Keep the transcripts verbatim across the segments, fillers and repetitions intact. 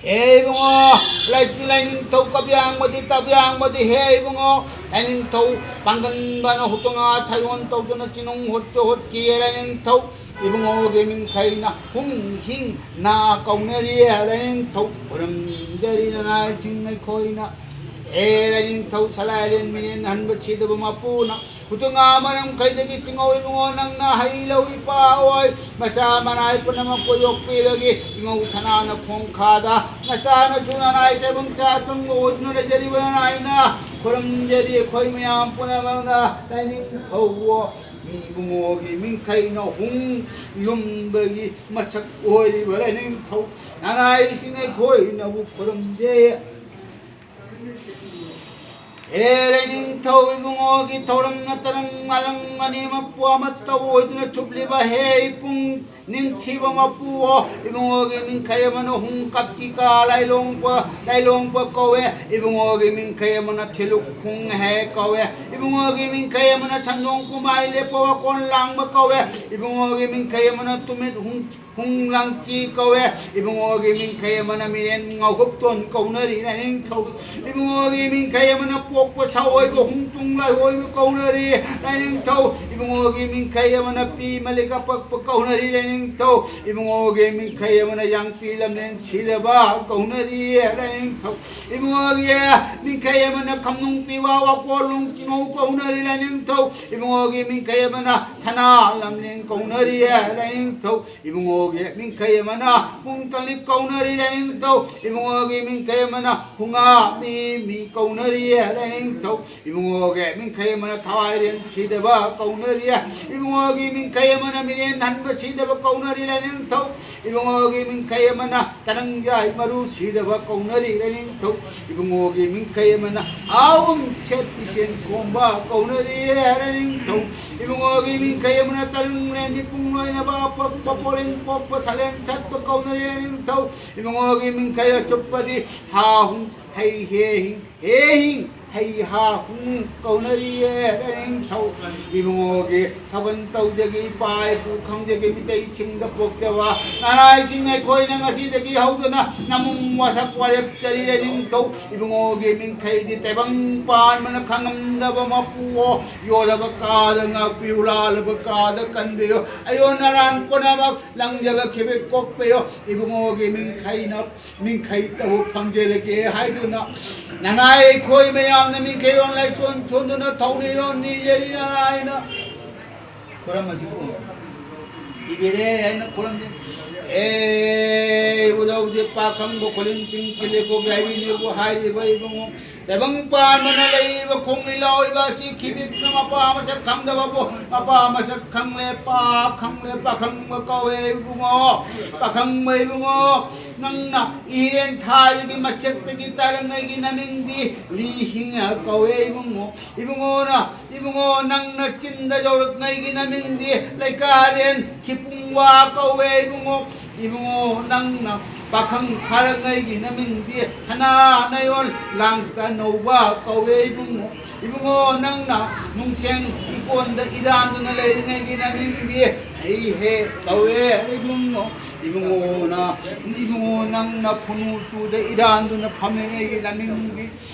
ꯍꯦ ꯏꯕꯨꯡꯉꯣ, ꯂꯥꯏ-, ꯂꯥꯏꯅꯤꯡꯊꯧ ꯀꯞꯌꯥꯡꯕꯗꯤ ꯇꯞꯌꯥꯡꯕꯗꯤ, ꯍꯦ ꯏꯕꯨꯡꯉꯣ, ꯂꯥꯏꯅꯤꯡꯊꯧ ꯄꯥꯡꯒꯟꯕꯅ ꯍꯨꯇꯨꯉꯥ ꯁꯥꯌꯣꯟ ꯇꯧꯗꯨꯅ ꯆꯤꯅꯨꯡ ꯍꯨꯠꯁꯨ ꯍꯨꯠꯈꯤꯌꯦ ꯂꯥꯏꯅꯤꯡꯊꯧ꯫ ꯏꯕꯨꯡꯉꯣꯒꯤ ꯃꯤꯡꯈꯩꯅ ꯍꯨꯡ ꯍꯤꯡ ꯅꯥ ꯀꯧꯅꯔꯤꯌꯦ ꯂꯥꯏꯅꯤꯡꯊꯧ꯫ ꯈꯨꯔꯨꯝꯖꯔꯤ ꯅꯅꯥꯏꯁꯤꯡ ꯑꯩꯈꯣꯏꯅ꯫ ꯍꯦ ꯂꯥꯏꯅꯤꯡꯊꯧ ꯁꯂꯥꯏꯔꯦꯟ ꯃꯤꯔꯦꯟ ꯍꯟꯕ ꯁꯤꯗꯕ ꯃꯄꯨꯅ ꯍꯨꯇꯨꯉꯥ ꯃꯔꯝꯈꯩꯗꯒꯤ ꯆꯤꯡꯉꯧ ꯏꯕꯨꯡꯉꯣ ꯅꯪꯅ ꯍꯩ ꯂꯧ ꯏꯄꯥ ꯑꯣꯏ꯫ ꯃꯆꯥ ꯃꯅꯥꯏ ꯄꯨꯝꯅꯃꯛꯄꯨ ꯌꯣꯛꯄꯤꯕꯒꯤ ꯏꯉꯧ ꯁꯅꯥꯅ ꯈꯣꯡꯈꯥꯗ ꯅꯆꯥꯅꯁꯨ ꯅꯅꯥꯏ ꯇꯥꯏꯕꯪ ꯆꯥ ꯆꯪꯕ ꯑꯣꯏꯗꯨꯅ ꯂꯩꯖꯔꯤꯕ ꯅꯅꯥꯏꯅ ꯈꯨꯔꯨꯝꯖꯔꯤ ꯑꯩꯈꯣꯏ ꯃꯌꯥꯝ ꯄꯨꯝꯅꯃꯛꯅ ꯂꯥꯏꯅꯤꯡꯊꯧ ꯏꯕꯨꯡꯉꯣꯒꯤ ꯃꯤꯡꯈꯩꯅ ꯍꯨꯡ ꯂꯨꯝꯕꯒꯤ ꯃꯁꯛ ꯑꯣꯏꯔꯤꯕ ꯂꯥꯏꯅꯤꯡꯊꯧ ꯅꯅꯥꯏꯁꯤꯡ ꯑꯩꯈꯣꯏꯅꯕꯨ ꯈꯨꯔꯨꯝꯖꯩ꯫ ꯍꯦ ꯂꯥꯏꯅꯤꯡꯊꯧ ꯏꯕꯨꯡꯉꯣꯒꯤ ꯊꯧꯔꯝꯅ ꯇꯔꯪ ꯃꯥꯂꯪ ꯑꯅꯤꯃꯛꯄꯨ ꯑꯃꯠꯇ ꯑꯣꯏꯗꯨꯅ ꯆꯨꯞꯂꯤꯕ ꯍꯦ ꯏꯄꯨꯡ ꯅꯤꯡꯊꯤꯕ ꯃꯄꯨ ꯑꯣ, ꯏꯕꯨꯡꯉꯣꯒꯤ ꯃꯤꯡꯈꯩ ꯑꯃꯅ ꯍꯨꯡ ꯀꯞꯇꯤꯀꯥ ꯂꯥꯏꯂꯣꯡꯕ, ꯂꯥꯏꯂꯣꯡꯕ ꯀꯧꯋꯦ꯫ ꯏꯕꯨꯡꯉꯣꯒꯤ ꯃꯤꯡꯈꯩ ꯑꯃꯅ ꯊꯤꯂꯨꯛ ꯍꯨꯡ ꯍꯦ ꯀꯧꯋꯦ꯫ ꯏꯕꯨꯡꯉꯣꯒꯤ ꯃꯤꯡꯈꯩ ꯑꯃꯅ ꯁꯟꯗꯣꯡ ꯄꯨꯃꯥꯏ ꯂꯦꯞꯄ ꯋꯥꯀꯣꯟ ꯂꯥꯡꯕ ꯀꯧꯋꯦ꯫ ꯏꯕꯨꯡꯉꯣꯒꯤ ꯃꯤꯡꯈꯩ ꯑꯃꯅ ꯇꯨꯃꯤꯠ ꯍꯨꯡ ꯍꯨꯡ ꯂꯪꯆꯤ ꯀꯧꯋꯦ꯫ ꯏꯕꯨꯡꯉꯣꯒꯤ ꯃꯤꯡꯈꯩ ꯑꯃꯅ ꯃꯤꯔꯦꯟ ꯉꯥꯎꯒꯨꯞꯇꯣꯟ ꯀꯧꯅꯔꯤ ꯂꯥꯏꯅꯤꯡꯊꯧ꯫ ꯏꯕꯨꯡꯉꯣꯒꯤ ꯃꯤꯡꯈꯩ ꯑꯃꯅ ꯄꯣꯛꯄ ꯁꯥꯑꯣꯏꯕ ꯍꯨꯡꯇꯨꯡ ꯂꯥꯏꯑꯣꯏꯕ ꯀꯧꯅꯔꯤ ꯂꯥꯏꯅꯤꯡꯊꯧ꯫ ꯏꯕꯨꯡꯉꯣꯒꯤ ꯃꯤꯡꯈꯩ ꯑꯃꯅ ꯄꯤ ꯃꯂꯤꯛ ꯑꯄꯛꯄ ꯀꯧꯅꯔꯤ ꯂꯥꯏꯅꯤꯡꯊꯧ꯫ ꯏꯕꯨꯡꯉꯣꯒꯤ ꯃꯤꯡꯈꯩ ꯑꯃꯅ ꯌꯥꯡꯄꯤ ꯂꯝꯂꯦꯟ ꯁꯤꯗꯕ ꯀꯧꯅꯔꯤ ꯂꯥꯏꯅꯤꯡꯊꯧ꯫ ꯏꯕꯨꯡꯉꯣꯒꯤ ꯃꯤꯡꯈꯩ ꯑꯃꯅ ꯈꯝꯅꯨꯡ ꯄꯤꯋꯥ ꯋꯥꯀꯣꯜ ꯂꯣꯡ ꯆꯤꯉꯧ ꯀꯧꯅꯔꯤ ꯂꯥꯏꯅꯤꯡꯊꯧ꯫ ꯏꯕꯨꯡꯉꯣꯒꯤ ꯃꯤꯡꯈꯩ ꯑꯃꯅ ꯁꯅꯥ ꯂꯝꯂꯦꯟ ꯀꯧꯅꯔꯤ ꯂꯥꯏꯅꯤꯡꯊꯧ꯫ ꯏꯕꯨꯡꯉꯣꯒꯤ ꯃꯤꯡꯈꯩ ꯑꯃꯅ ꯄꯨꯡ ꯇꯂꯤꯛ ꯀꯧꯅꯔꯤ ꯂꯥꯏꯅꯤꯡꯊꯧ꯫ ꯏꯕꯨꯡꯉꯣꯒꯤ ꯃꯤꯡꯈꯩ ꯑꯃꯅ ꯍꯨꯉꯥ ꯃꯤ ꯃꯤ ꯀꯧꯅꯔꯤ ꯂꯥꯏꯅꯤꯡꯊꯧ꯫ ꯏꯕꯨꯡꯉꯣꯒꯤ ꯃꯤꯡꯈꯩ ꯑꯃꯅ ꯊꯋꯥꯏꯔꯦꯟ ꯁꯤꯗꯕ ꯀꯧꯅꯔꯤ꯫ ꯏꯕꯨꯡꯉꯣꯒꯤ ꯃꯤꯡꯈꯩ ꯑꯃꯅ ꯃꯤꯔꯦꯟ ꯍꯟꯕ ꯁꯤꯗꯕ ꯀꯧꯅꯔꯤ ꯂꯥꯏꯅꯤꯡꯊꯧ꯫ ꯏꯕꯨꯡꯉꯣꯒꯤ ꯃꯤꯡꯈꯩ ꯑꯃꯅ ꯇꯔꯪꯖꯥꯏ ꯃꯔꯨ ꯁꯤꯗꯕ ꯀꯧꯅꯔꯤ ꯂꯥꯏꯅꯤꯡꯊꯧ꯫ ꯏꯕꯨꯡꯉꯣꯒꯤ ꯃꯤꯡꯈꯩ ꯑꯃꯅ ꯑꯥꯎꯝ ꯁꯦꯠ ꯏꯁꯦꯟ ꯈꯣꯝꯕ ꯀꯧꯅꯔꯤ ꯂꯥꯏꯅꯤꯡꯊꯧ꯫ ꯏꯕꯨꯡꯉꯣꯒꯤ ꯃꯤꯡꯈꯩ ꯑꯃꯅ ꯇꯔꯪꯂꯦꯟ ꯃꯤꯄꯨꯡ ꯂꯣꯏꯅꯕ ꯑꯄꯣꯛꯄ ꯄꯣꯂꯦꯟ ꯄꯣꯛꯄ ꯁꯂꯦꯟ ꯁꯠꯄ ꯀꯧꯅꯔꯤ ꯂꯥꯏꯅꯤꯡꯊꯧ꯫ ꯏꯕꯨꯡꯉꯣꯒꯤ ꯃꯤꯡꯈꯩ ꯑꯆꯨꯞꯄꯗꯤ ꯍꯥ ꯍꯨꯡ ꯍꯩ ꯍꯦ ꯍꯤꯡ ꯍꯦ ꯍꯤꯡ ꯍꯩ ꯍꯥ ꯍꯨꯝ ꯀꯧꯅꯔꯤꯌꯦ ꯂꯥꯏꯅꯤꯡꯊꯧ꯫ ꯏꯕꯨꯡꯉꯣꯒꯤ ꯊꯧꯒꯜ ꯇꯧꯖꯒꯦ, ꯏꯄꯥ ꯏꯄꯨ ꯈꯪꯖꯒꯦ, ꯃꯤꯇꯩꯁꯤꯡꯗ ꯄꯣꯛꯆꯕ ꯅꯔꯥꯏꯁꯤꯡ, ꯑꯩꯈꯣꯏꯅ ꯉꯁꯤꯗꯒꯤ ꯍꯧꯗꯨꯅ ꯅꯃꯨꯡ ꯋꯥꯁꯛ ꯋꯥꯔꯦꯞ ꯆꯔꯤ ꯂꯥꯏꯅꯤꯡꯊꯧ꯫ ꯏꯕꯨꯡꯉꯣꯒꯤ ꯃꯤꯡꯈꯩꯗꯤ ꯇꯥꯏꯕꯪ ꯄꯥꯟꯕꯅ ꯈꯪꯉꯝꯗꯕ ꯃꯄꯨꯑꯣ, ꯌꯣꯜꯂꯕ ꯀꯥꯗ ꯉꯥꯛꯄꯤꯌꯨ, ꯂꯥꯜꯂꯕ ꯀꯥꯗ ꯀꯟꯕꯤꯌꯨ, ꯑꯌꯣꯟ ꯑꯔꯥꯟ ꯄꯨꯝꯅꯃꯛ ꯂꯪꯖꯕ ꯈꯤꯕꯤꯛ ꯀꯣꯛꯄꯤꯌꯨ꯫ ꯏꯕꯨꯡꯉꯣꯒꯤ ꯃꯤꯡꯈꯩꯅ ꯃꯤꯡꯈꯩ ꯇꯧꯕ ꯐꯪꯖꯔꯒꯦ ꯍꯥꯏꯗꯨꯅ ꯅꯅꯥꯏ ꯑꯩꯈꯣꯏ ꯃꯌꯥꯝꯅ ꯃꯤꯡꯈꯩꯔꯣꯟ ꯂꯥꯏꯁꯣꯟ ꯁꯣꯟꯗꯨꯅ ꯊꯧꯅꯤꯔꯣꯟ ꯅꯤꯖꯔꯤ ꯅꯔꯥꯏꯅ ꯈꯨꯔꯝ ꯑꯁꯤꯕꯨ ꯏꯕꯤꯔꯦ ꯍꯥꯏꯅ ꯈꯨꯔꯝꯖꯩ꯫ ꯑꯦ ꯏꯕꯨꯙꯧꯗꯤ ꯄꯥꯈꯪꯕ ꯈꯨꯂꯤꯡ ꯇꯤꯡ ꯀꯤꯂꯦꯀꯣꯛ ꯌꯥꯏꯕꯤꯅꯤꯕꯨ ꯍꯥꯏꯔꯤꯕ ꯏꯕꯨꯡꯉꯣ꯫ ꯇꯥꯏꯕꯪ ꯄꯥꯟꯕꯅ ꯂꯩꯔꯤꯕ ꯈꯣꯡꯂꯤ ꯂꯥꯎꯔꯤꯕ ꯑꯁꯤ ꯈꯤꯕꯤꯛꯅ ꯃꯄꯥ ꯃꯁꯛ ꯈꯪꯗꯕꯕꯨ ꯃꯄꯥ ꯃꯁꯛ ꯈꯪꯂꯦ, ꯄꯥ ꯈꯪꯂꯦ, ꯄꯥꯈꯪꯕ ꯀꯧꯋꯦ ꯏꯕꯨꯡꯉꯣ꯫ ꯄꯥꯈꯪꯕ ꯏꯕꯨꯡꯉꯣ, ꯅꯪꯅ ꯏꯔꯦꯟ ꯊꯥꯔꯤꯒꯤ ꯃꯁꯛꯇꯒꯤ ꯇꯥꯔꯉꯩꯒꯤ ꯅꯃꯤꯡꯗꯤ ꯂꯤ ꯍꯤꯡꯉ ꯀꯧꯋꯦ ꯏꯕꯨꯡꯉꯣ꯫ ꯏꯕꯨꯡꯉꯣꯅ ꯏꯕꯨꯡꯉꯣ, ꯅꯪꯅ ꯆꯤꯟꯗ ꯌꯧꯔꯛꯉꯩꯒꯤ ꯅꯃꯤꯡꯗꯤ ꯂꯩꯀꯥꯔꯦꯟ ꯈꯤꯄꯨꯡꯋꯥ ꯀꯧꯋꯦ ꯏꯕꯨꯡꯉꯣ꯫ ꯏꯕꯨꯡꯉꯣ, ꯅꯪꯅ ꯄꯥꯈꯪ ꯐꯥꯔꯛꯉꯩꯒꯤ ꯅꯃꯤꯡꯗꯤ ꯁꯅꯥ ꯅꯥꯌꯣꯟ ꯂꯥꯡꯇ ꯅꯧꯕ ꯀꯧꯋꯦ ꯏꯕꯨꯡꯉꯣ꯫ ꯏꯕꯨꯡꯉꯣ, ꯅꯪꯅ ꯅꯨꯡꯁꯦꯡ ꯏꯀꯣꯟꯗ ꯏꯔꯥꯟꯗꯨꯅ ꯂꯩꯔꯤꯉꯩꯒꯤ ꯅꯃꯤꯡꯗꯤ ꯍꯩ ꯍꯦ ꯀꯧꯋꯦ ꯏꯕꯨꯡꯉꯣ꯫ ꯏꯕꯨꯡꯉꯣꯅ, ꯏꯕꯨꯡꯉꯣ, ꯅꯪꯅ ꯐꯨꯅꯨ ꯆꯨꯗ ꯏꯔꯥꯟꯗꯨꯅ ꯐꯝꯂꯤꯉꯩꯒꯤ ꯅꯃꯤꯡꯗꯤ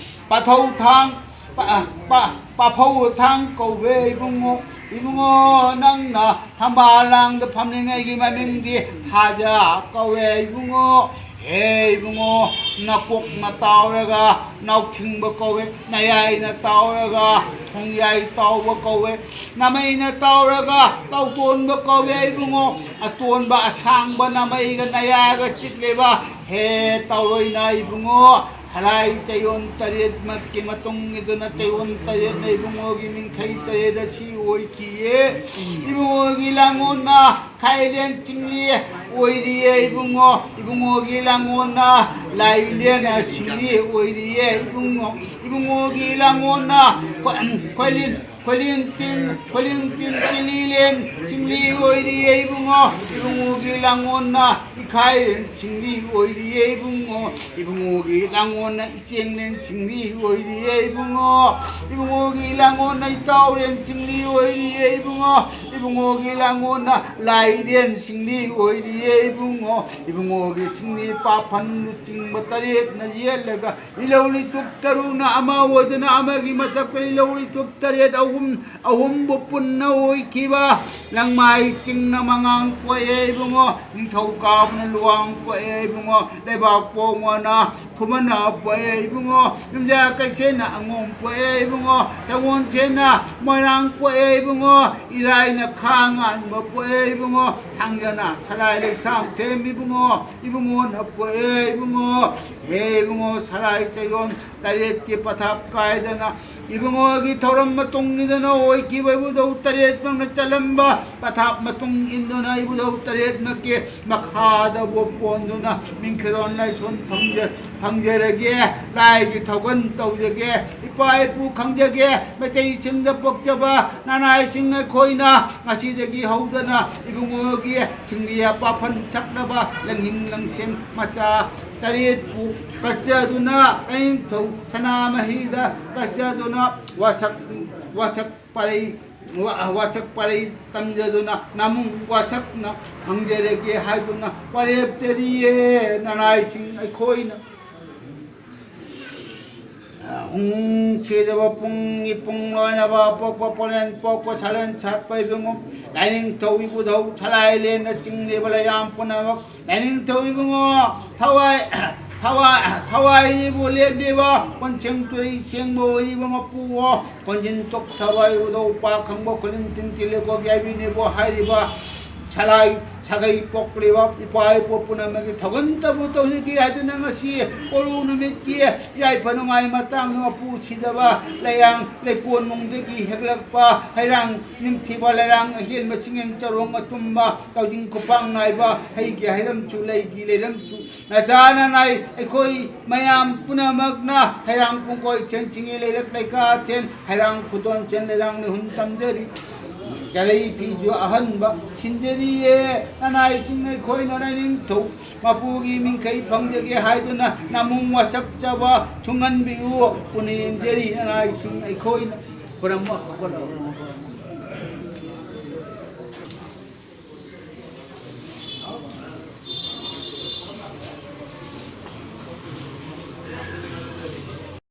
ꯄꯥꯊꯧ ꯊꯥꯡ, ꯄꯥ-, ꯄꯥ-, ꯄꯥꯐꯧ ꯊꯥꯡ ꯀꯧꯋꯦ ꯏꯕꯨꯡꯉꯣ꯫ ꯏꯕꯨꯡꯉꯣ, ꯅꯪꯅ ꯊꯝꯕꯥꯜ ꯂꯥꯡꯗ ꯐꯝꯂꯤꯉꯩꯒꯤ ꯃꯃꯤꯡꯗꯤ ꯊꯥꯖ ꯀꯧꯋꯦ ꯏꯕꯨꯡꯉꯣ꯫ ꯍꯦ ꯏꯕꯨꯡꯉꯣ, ꯅꯀꯣꯛꯅ ꯇꯥꯎꯔꯒ ꯅꯥꯎꯊꯤꯡꯕ ꯀꯧꯋꯦ, ꯅꯌꯥꯏꯅ ꯇꯥꯎꯔꯒ ꯈꯣꯡꯌꯥꯏ ꯇꯥꯎꯕ ꯀꯧꯋꯦ, ꯅꯃꯩꯅ ꯇꯥꯎꯔꯒ ꯇꯥꯎꯇꯣꯟꯕ ꯀꯧꯋꯦ ꯏꯕꯨꯡꯉꯣ꯫ ꯑꯇꯣꯟꯕ ꯑꯁꯥꯡꯕ ꯅꯃꯩꯒ ꯅꯌꯥꯒ ꯆꯤꯛꯂꯤꯕ ꯍꯦ ꯇꯥꯎꯔꯣꯏꯅ ꯏꯕꯨꯡꯉꯣ꯫ ꯁꯂꯥꯏ ꯆꯌꯣꯜ ꯇꯔꯦꯠꯃꯛꯀꯤ ꯃꯇꯨꯡ ꯏꯟꯗꯨꯅ ꯆꯌꯣꯜ ꯇꯔꯦꯠꯅ ꯏꯕꯨꯡꯉꯣꯒꯤ ꯃꯤꯡꯈꯩ ꯇꯔꯦꯠ ꯑꯁꯤ ꯑꯣꯏꯈꯤꯌꯦ꯫ ꯏꯕꯨꯡꯉꯣꯒꯤ ꯂꯥꯡꯉꯣꯟꯅ ꯈꯥꯏꯂꯦꯟ ꯆꯤꯡꯂꯤ ꯑꯣꯏꯔꯤꯌꯦ ꯏꯕꯨꯡꯉꯣ꯫ ꯏꯕꯨꯡꯉꯣꯒꯤ ꯂꯥꯡꯉꯣꯟꯅ ꯂꯥꯏꯂꯦꯟ ꯁꯤꯡꯂꯤ ꯑꯣꯏꯔꯤꯌꯦ ꯏꯕꯨꯡꯉꯣ꯫ ꯏꯕꯨꯡꯉꯣꯒꯤ ꯂꯥꯡꯉꯣꯟꯅ ꯈꯣ-, ꯈꯣꯏꯂꯤꯟ ꯈꯣꯏꯔꯦꯟ ꯇꯤꯡ, ꯈꯣꯏꯔꯦꯟ ꯇꯤꯡ ꯆꯤꯡꯂꯤꯂꯦꯟ ꯆꯤꯡꯂꯤ ꯑꯣꯏꯔꯤꯌꯦ ꯏꯕꯨꯡꯉꯣ, ꯏꯕꯨꯡꯉꯣꯒꯤ ꯂꯥꯡꯉꯣꯟꯅ ꯏꯈꯥꯏꯔꯦꯟ ꯆꯤꯡꯂꯤ ꯑꯣꯏꯔꯤꯌꯦ ꯏꯕꯨꯡꯉꯣ, ꯏꯕꯨꯡꯉꯣꯒꯤ ꯂꯥꯡꯉꯣꯟꯅ ꯏꯆꯦꯡꯂꯦꯟ ꯆꯤꯡꯂꯤ ꯑꯣꯏꯔꯤꯌꯦ ꯏꯕꯨꯡꯉꯣ, ꯏꯕꯨꯡꯉꯣꯒꯤ ꯂꯥꯡꯉꯣꯟꯅ ꯏꯇꯥꯎꯔꯦꯟ ꯆꯤꯡꯂꯤ ꯑꯣꯏꯔꯤꯌꯦ ꯏꯕꯨꯡꯉꯣ, ꯏꯕꯨꯡꯉꯣꯒꯤ ꯂꯥꯡꯉꯣꯟꯅ ꯂꯥꯏꯔꯦꯟ ꯆꯤꯡꯂꯤ ꯑꯣꯏꯔꯤꯌꯦ ꯏꯕꯨꯡꯉꯣ, ꯏꯕꯨꯡꯉꯣꯒꯤ ꯆꯤꯡꯂꯤ ꯄꯥꯐꯟ ꯂꯨꯆꯤꯡꯕ ꯇꯔꯦꯠꯅ ꯌꯦꯠꯂꯒ ꯏꯂꯧ ꯂꯤꯇꯨꯞ ꯇꯔꯨꯛꯅ ꯑꯃ ꯑꯣꯏꯗꯨꯅ ꯑꯃꯒꯤ ꯃꯊꯛꯇ ꯏꯂꯧ ꯂꯤꯇꯨꯞ ꯇꯔꯦꯠ ꯑꯍꯨꯝ, ꯑꯍꯨꯝꯕꯨ ꯄꯨꯟꯅ ꯑꯣꯏꯈꯤꯕ ꯂꯪꯃꯥꯏ ꯆꯤꯡꯅ ꯃꯉꯥꯡ ꯄꯣꯛꯑꯦ ꯏꯕꯨꯡꯉꯣ, ꯅꯤꯡꯊꯧ ꯀꯥꯕꯅ ꯂꯨꯋꯥꯡ ꯄꯣꯛꯑꯦ ꯏꯕꯨꯡꯉꯣ, ꯂꯩꯕꯥꯛ ꯄꯣꯛꯉꯣꯅ ꯈꯨꯃꯟꯅ ꯄꯣꯛꯑꯦ ꯏꯕꯨꯡꯉꯣ, ꯌꯨꯝꯖꯥ ꯀꯩꯁꯦꯟꯅ ꯑꯉꯣꯝ ꯄꯣꯛꯑꯦ ꯏꯕꯨꯡꯉꯣ, ꯁꯒꯣꯜꯁꯦꯟꯅ ꯃꯣꯏꯔꯥꯡ ꯄꯣꯛꯑꯦ ꯏꯕꯨꯡꯉꯣ, ꯏꯔꯥꯏꯅ ꯈꯥ ꯉꯥꯟꯕ ꯄꯣꯛꯑꯦ ꯏꯕꯨꯡꯉꯣ, ꯊꯥꯡꯖꯅ ꯁꯂꯥꯏ ꯂꯩꯁꯥꯝ ꯊꯦꯝ ꯏꯕꯨꯡꯉꯣ, ꯏꯕꯨꯡꯉꯣꯅ ꯄꯣꯛꯑꯦ ꯏꯕꯨꯡꯉꯣ, ꯍꯦ ꯏꯕꯨꯡꯉꯣ ꯁꯂꯥꯏ ꯆꯌꯣꯜ ꯇꯔꯦꯠꯀꯤ ꯄꯊꯥꯞ ꯀꯥꯏꯗꯅ ꯏꯕꯨꯡꯉꯣꯒꯤ ꯊꯧꯔꯝ ꯃꯇꯨꯡ ꯏꯟꯗꯨꯅ ꯑꯣꯏꯈꯤꯕ ꯏꯕꯨꯙꯧ ꯇꯔꯦꯠꯃꯛꯅ ꯆꯠꯂꯝꯕ ꯄꯊꯥꯞ ꯃꯇꯨꯡ ꯏꯟꯗꯨꯅ ꯏꯕꯨꯙꯧ ꯇꯔꯦꯠꯃꯛꯀꯤ ꯃꯈꯥꯗꯕꯨ ꯄꯣꯟꯗꯨꯅ ꯃꯤꯡꯈꯤꯔꯣꯟ ꯂꯥꯏꯁꯣꯟ ꯐꯪꯖ-, ꯐꯪꯖꯔꯒꯦ, ꯂꯥꯏꯒꯤ ꯊꯧꯒꯜ ꯇꯧꯖꯒꯦ, ꯏꯄꯥ ꯏꯄꯨ ꯈꯪꯖꯒꯦ, ꯃꯩꯇꯩꯁꯤꯡꯗ ꯄꯣꯛꯆꯕ ꯅꯅꯥꯏꯁꯤꯡ ꯑꯩꯈꯣꯏꯅ ꯉꯁꯤꯗꯒꯤ ꯍꯧꯗꯅ ꯏꯕꯨꯡꯉꯣꯒꯤ ꯆꯤꯡꯂꯤ ꯄꯥꯐꯟ ꯁꯛꯅꯕ ꯂꯪꯍꯤꯡ ꯂꯪꯁꯦꯡ ꯃꯆꯥ ꯇꯔꯦꯠꯄꯨ ꯀꯠꯆꯗꯨꯅ ꯂꯥꯏꯅꯤꯡꯊꯧ ꯁꯅꯥꯃꯍꯤꯗ ꯀꯠꯆꯗꯨꯅ ꯋꯥꯁꯛ, ꯋꯥꯁꯛ ꯄꯔꯩ, ꯋꯥ-, ꯋꯥꯁꯛ ꯄꯔꯩ ꯇꯝꯖꯗꯨꯅ ꯅꯃꯨꯡ ꯋꯥꯁꯛꯅ ꯐꯪꯖꯔꯒꯦ ꯍꯥꯏꯗꯨꯅ ꯋꯥꯔꯦꯞ ꯆꯔꯤꯌꯦ ꯅꯅꯥꯏꯁꯤꯡ ꯑꯩꯈꯣꯏꯅ꯫ ꯍꯨꯡ ꯁꯤꯗꯕ ꯄꯨꯡ ꯏꯄꯨꯡ ꯂꯣꯏꯅꯕ ꯄꯣꯛꯄ ꯄꯣꯂꯦꯟ ꯄꯣꯛꯄ ꯁꯂꯦꯟ ꯁꯥꯠꯄ ꯏꯕꯨꯡꯉꯣ ꯂꯥꯏꯅꯤꯡꯊꯧ ꯏꯕꯨꯙꯧ ꯁꯂꯥꯏꯂꯦꯟꯅ ꯆꯤꯡꯂꯤꯕ ꯂꯩꯌꯥꯝ ꯄꯨꯝꯅꯃꯛ ꯂꯥꯏꯅꯤꯡꯊꯧ ꯏꯕꯨꯡꯉꯣ ꯊꯋꯥꯏ ꯊꯋꯥꯏ ꯊꯋꯥꯏꯕꯨ ꯂꯦꯞꯂꯤꯕ ꯀꯣꯟꯁꯦꯡ ꯇꯨꯔꯤ ꯁꯦꯡꯕ ꯑꯣꯏꯔꯤꯕ ꯃꯄꯨ ꯑꯣ ꯀꯣꯟꯖꯤꯟ ꯇꯣꯛ ꯊꯋꯥꯏ ꯏꯕꯨꯙꯧ ꯄꯥ ꯈꯪꯕ ꯈꯨꯂꯤꯡ ꯇꯤꯟ ꯇꯤꯜꯂꯤꯀꯣ ꯌꯥꯏꯕꯤꯅꯤꯕꯨ ꯍꯥꯏꯔꯤꯕ ꯁꯂꯥꯏ ꯁꯥꯒꯩ ꯄꯣꯛꯂꯤꯕ ꯏꯄꯥ ꯏꯄꯨ ꯄꯨꯝꯅꯃꯛꯀꯤ ꯊꯧꯒꯟꯗꯕꯨ ꯇꯧꯖꯒꯦ ꯍꯥꯏꯗꯨꯅ ꯉꯁꯤ ꯀꯣꯂꯨ ꯅꯨꯃꯤꯠꯀꯤ ꯌꯥꯏꯐ ꯅꯨꯡꯉꯥꯏ ꯃꯇꯥꯡꯗ ꯃꯄꯨ ꯁꯤꯗꯕ ꯂꯩꯔꯥꯡ ꯂꯩꯀꯣꯟꯅꯨꯡꯗꯒꯤ ꯍꯦꯛꯂꯛꯄ ꯍꯩꯔꯥꯡ ꯅꯤꯡꯊꯤꯕ ꯂꯩꯔꯥꯡ ꯑꯍꯦꯟꯕ ꯆꯤꯡꯌꯦꯟ ꯆꯔꯣꯡ ꯑꯊꯨꯝꯕ ꯇꯧꯖꯤꯡ ꯈꯨꯄꯥꯡ ꯅꯥꯏꯕ ꯍꯩꯒꯤ ꯍꯩꯔꯝꯁꯨ ꯂꯩꯒꯤ ꯂꯩꯔꯝꯁꯨ ꯅꯆꯥ ꯅꯅꯥꯏ ꯑꯩꯈꯣꯏ ꯃꯌꯥꯝ ꯄꯨꯝꯅꯃꯛꯅ ꯍꯩꯔꯥꯡ ꯄꯨꯡꯀꯣꯏ ꯊꯦꯟ ꯆꯤꯡꯉꯤ ꯂꯩꯔꯛ ꯂꯩꯀꯥ ꯊꯦꯟ ꯍꯩꯔꯥꯡ ꯈꯨꯗꯣꯟ ꯆꯦꯟ ꯂꯩꯔꯥꯡ ꯂꯩꯍꯨꯟ ꯇꯝꯖꯔꯤ꯫ ꯆꯔꯩ ꯐꯤꯁꯨ ꯑꯍꯟꯕ ꯁꯤꯟꯖꯔꯤꯌꯦ꯫ ꯅꯅꯥꯏꯁꯤꯡ ꯑꯩꯈꯣꯏꯅ ꯂꯥꯏꯅꯤꯡꯊꯧ ꯃꯄꯨꯒꯤ ꯃꯤꯡꯈꯩ ꯐꯪꯖꯒꯦ ꯍꯥꯏꯗꯨꯅ ꯅꯃꯨꯡ ꯋꯥꯁꯛꯆꯕ ꯊꯨꯡꯍꯟꯕꯤꯌꯨ꯫ ꯄꯨꯅꯦꯝꯖꯔꯤ ꯅꯅꯥꯏꯁꯤꯡ ꯑꯩꯈꯣꯏꯅ ꯈꯨꯔꯨꯝꯕ ꯍꯧꯒꯠꯂꯛꯎ꯫